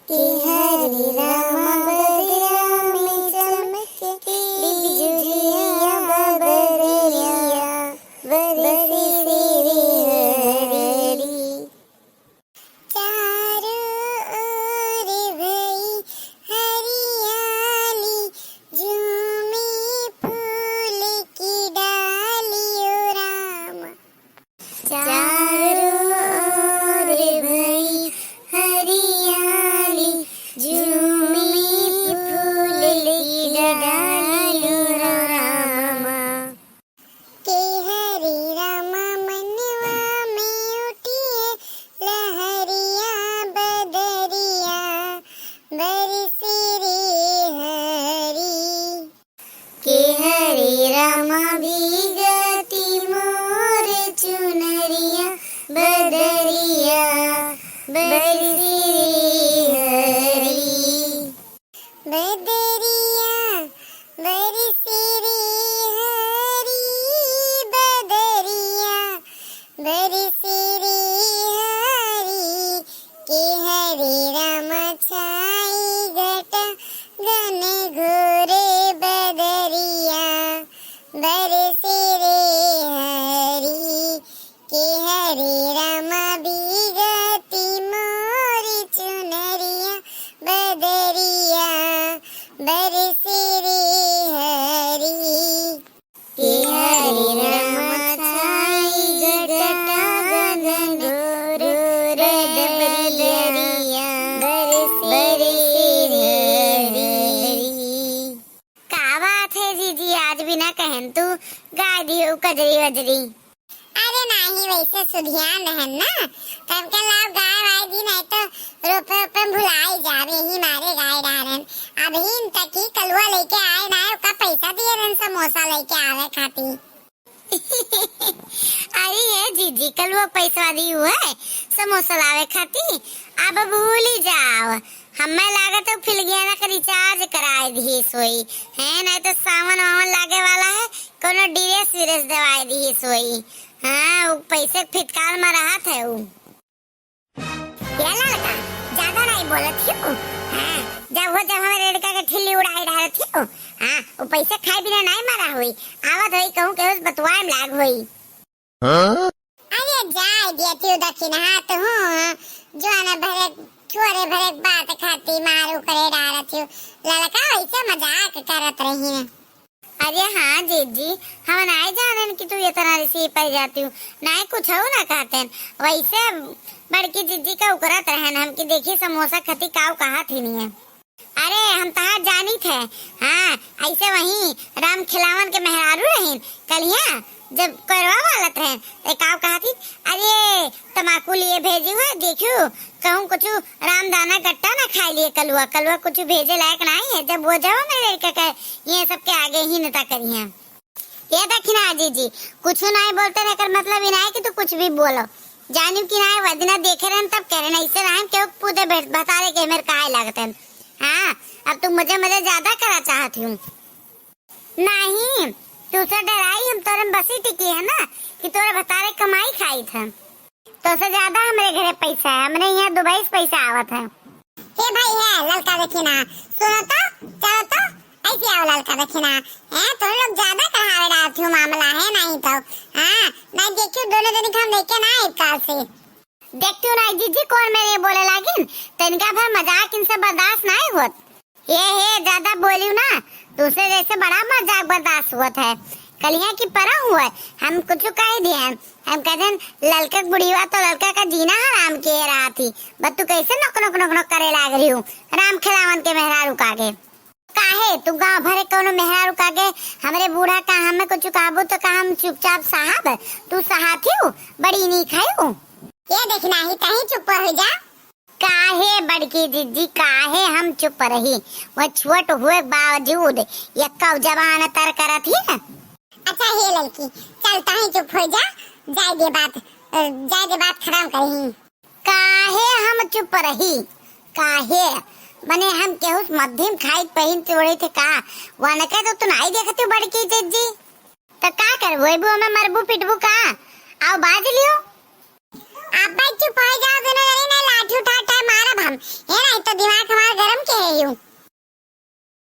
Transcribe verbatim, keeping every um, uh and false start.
कि हरे राम बदरा में चमके बिजुरिया बदरिया बरसे रे हरी। चारों ओर भई हरियाली, झूमे फूल की डाली ओ राम। चारों ओर भई हरियाली, झूमे फूल की डाली ओ रामा। के हरे रामा मनवा में उठिए लहरिया बदरिया बरसे रे हरी। के हरे रामा भीगती मोर चुनरिया बदरिया बरसे रे हरी। बदरिया बरसे रे हरी, बदरिया बरसे रे हरी, के हरे राम छाई घटा घन घोर बदरिया बरसे रे हरी, के हरे राम भीगती मोरी चुनरिया बदरिया बरसे रे हरी। के हरे राम छाई घटा घन घोर बदरिया बरसे रे हरी। का बात है जीजी, आज बिना कहन तू गाय दियो कजरी वजरी। अरे नाही, वैसे सुधियान रहन ना, तब के लाव गाय वाय दी, नहीं तो रोपे ओपे में भुलाई जावे, ही मारे गाय डारन। अभी इन तक ही कलुआ लेके आए ना, ओका पैसा दिए रहन समोसा लेके आवे खाती। अरे ये जीजी, कलुआ पैसा दी हुआ है समोसा लावे खाती, अब भूली जाओ। हमें लागत है फिलगियाना का recharge कराए दिहिस होई, हैं? नहीं तो सावन वावन लागे वाला है, कोनो dress विरेस देवाए दिहिस होई। हाँ, उ पैसे के फितकाल में रहत है उ। ये ललका, ज्यादा नहीं बोलत हियो। हाँ, जब वो जब हमारे लड़का के ठिल्ली उड़ाए डालत हियो। हाँ, उ पैसे खाए बिना नहीं मरा होई, आवत होई कहूँ के उस बतुआए में लाग होई। हाँ? अरे जाए दिया थियो दखिनहा तो हूँ, जो न भरे छोरे भरे बात खाती मारू करे डारत थियो। ललका वैसे मजाक करत रही है। अरे हाँ जीजी, हम नाई जानन कि तू इतना रिसी पड़ जाती हूँ, नाई कुछ हो ना कहते हैं। वैसे बड़की जीजी का उकरत रहन हम कि देखी समोसा खती काऊ कहा थी नहीं है। अरे, हम तहार जानित है। हाँ, ऐसे वहीं राम खिलावन के मेहरारू रहिन। कलिया जब करवा वालत रहे, ते काव कहा थी, "अरे, तमाकू लिए भेजी हुआ, देखियो, कहूँ कुछ राम दाना गट्टा ना खाए लिए कलुआ, कलुआ कुछ भेजे लायक नहीं है।" जब वो जाओ मेरे लड़का के, ये सबके आगे ही नता करिए। ये दखिनहा जीजी, कुछ नाई बोलते रहकर मतलब ही नाई कि तू कुछ भी बोलो। जानियो कि नाई, वदिना देखे रहन तब कह रहे, ऐसे नाई केहू पूते बैठ, बतारे के मेरे काहे लागत है। हाँ, अब तू मजे मजे ज्यादा करा चाहत हूँ। नहीं, तू से डराई हम तोरे में बसी टिकी है ना, कि तोरे बतारे कमाई खाई था। तो से ज्यादा हमरे घरे पैसा है, हमरे यहाँ दुबई से पैसा आवत है। हे भाई है, ललका दखिनहा, सुनो तो, चलो तो, ऐसे आओ ललका दखिनहा। हैं, तुम लोग ज्यादा कढ़ावे डालत हो मामला है, नहीं तो। हाँ, नहीं देखियो, दोनों जने के हम लेके ना आए काल से। देखती हूँ ना जीजी, कौन मेरे बोले लागिन, तो इनका भर मजाक इनसे बर्दाश्त नहीं होत। हे, हे, ज्यादा बोलियो ना, तुझसे जैसे बड़ा मजाक बर्दाश्त होत है। कलिया की परा हुआ है, हम कुछ कह दिए हैं। हम कहते हैं, ललका बुढ़ीवा तो ललका का जीना हराम किए रहा थी, बस तू कैसे नक नक नक नक करे लाग रही हूँ राम खिलावन के मेहरारू का आगे। काहे तू गाँव भरे कौनो मेहरारू का आगे हमरे बूढ़ा का हमें कुछ कहबू तो का हम चुपचाप साहब, तू सहाथी हूँ, बड़ी नी खायू। ये देखना ही तहीं चुप हो जा। काहे बड़की दीदी, काहे हम चुप रही? वो छोट हुए के बावजूद यक्का जबान तर करत ही न। अच्छा हे लड़की, चल तहीं चुप हो जा, जाए दे बात, अ, जाए दे बात खत्म करी। काहे हम चुप रही? काहे? मने हम केहू से मध्यम खाइत पहिन के ओढ़े थे का? वनके तो तू नाई देखती बड़की जिज्जी। त का करबू? अबू हमें मरबू पिटबू का? आओ बाज लियो।